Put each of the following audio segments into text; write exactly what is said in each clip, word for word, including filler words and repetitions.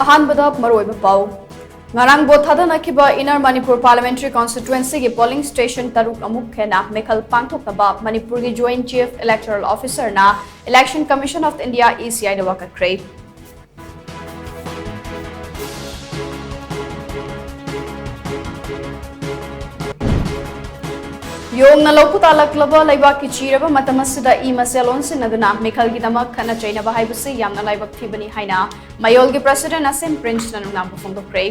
ꯑꯍꯥꯟꯕꯗ ꯃꯔꯨꯑꯣꯏꯕ ꯄꯥꯎ꯫ ꯉꯔꯥꯡ vote ꯊꯥꯗꯅꯈꯤꯕ Inner Manipur Parliamentary Constituency ꯒꯤ polling station ꯇꯔꯨꯛ ꯑꯃꯨꯛ ꯍꯦꯟꯅ ꯃꯤꯈꯜ ꯄꯥꯡꯊꯣꯛꯅꯕ ꯃꯅꯤꯄꯨꯔꯒꯤ Joint Chief Electoral Officer ꯅ Election Commission of India, E C I ꯗ ꯋꯥꯀꯠꯈ꯭ꯔꯦ꯫ ꯌꯣꯡꯅ ꯂꯧꯕꯨ ꯇꯥꯜꯂꯛꯂꯕ ꯂꯩꯕꯥꯛꯀꯤ ꯆꯤꯔꯕ ꯃꯇꯝ ꯑꯁꯤꯗ ꯏ ꯃꯁꯦꯜ ꯑꯣꯟꯁꯤꯟꯅꯗꯨꯅ ꯃꯤꯈꯜꯒꯤꯗꯃꯛ ꯈꯠꯅ ꯆꯩꯅꯕ ꯍꯥꯏꯕꯁꯤ ꯌꯥꯝꯅ ꯂꯥꯏꯕꯛ ꯊꯤꯕꯅꯤ ꯍꯥꯏꯅ ꯃꯌꯣꯜꯒꯤ President ꯑꯁꯦꯝ ꯄ꯭ꯔꯤꯟꯁꯅ ꯅꯨꯡꯅꯥꯡꯕ ꯐꯣꯡꯗꯣꯛꯈ꯭ꯔꯦ꯫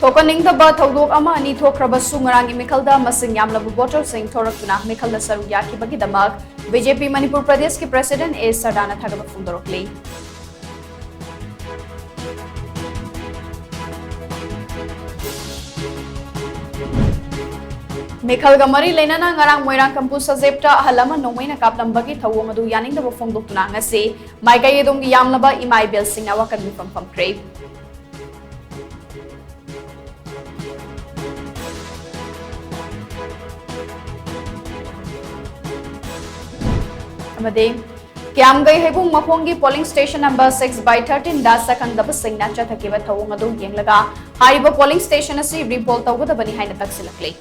ꯊꯣꯛꯍꯟꯅꯤꯡꯗꯕ ꯊꯧꯗꯣꯛ ꯑꯃ ꯑꯅꯤ ꯊꯣꯛꯈ꯭ꯔꯕꯁꯨ ꯉꯔꯥꯡꯒꯤ ꯃꯤꯈꯜꯗ ꯃꯁꯤꯡ ꯌꯥꯝꯂꯕ voter ꯁꯤꯡ ꯊꯣꯔꯛꯇꯨꯅ ꯃꯤꯈꯜꯗ ꯁꯔꯨꯛ ꯌꯥꯈꯤꯕꯒꯤꯗꯃꯛ B J P ꯃꯅꯤꯄꯨꯔ ꯄ꯭ꯔꯗꯦꯁꯀꯤ President A ꯁꯔꯗꯥꯅ ꯊꯥꯒꯠꯄ ꯐꯣꯡꯗꯣꯔꯛꯂꯤ꯫ ꯃꯤꯈꯜꯒ ꯃꯔꯤ ꯂꯩꯅꯅ ꯉꯔꯥꯡ ꯃꯣꯏꯔꯥꯡ ꯀꯝꯄꯨ ꯁꯖꯦꯞꯇ ꯑꯍꯜ ꯑꯃ ꯅꯣꯡꯃꯩꯅ ꯀꯥꯞꯂꯝꯕꯒꯤ ꯊꯧꯑꯣꯡ ꯑꯗꯨ ꯌꯥꯅꯤꯡꯗꯕ ꯐꯣꯡꯗꯣꯛꯇꯨꯅ ꯉꯁꯤ ꯃꯥꯏꯀꯩ ꯑꯗꯣꯝꯒꯤ ꯌꯥꯝꯂꯕ ꯏꯃꯥ ꯏꯕꯦꯜꯁꯤꯡꯅ ꯋꯥꯀꯠ ꯃꯤꯐꯝ ꯐꯝꯈ꯭ꯔꯦ꯫ ꯑꯃꯗꯤ ꯀ꯭ꯌꯥꯝꯒꯩ ꯍꯩꯕꯨꯡ ꯃꯈꯣꯡꯒꯤ polling station number six by thirteen ꯗ ꯁꯛꯈꯪꯗꯕꯁꯤꯡꯅ ꯆꯠꯊꯈꯤꯕ ꯊꯧꯑꯣꯡ ꯑꯗꯨ ꯌꯦꯡꯂꯒ ꯍꯥꯏꯔꯤꯕ polling station ꯑꯁꯤ repoll ꯇꯧꯒꯗꯕꯅꯤ ꯍꯥꯏꯅ ꯇꯛꯁꯤꯜꯂꯛꯂꯤ꯫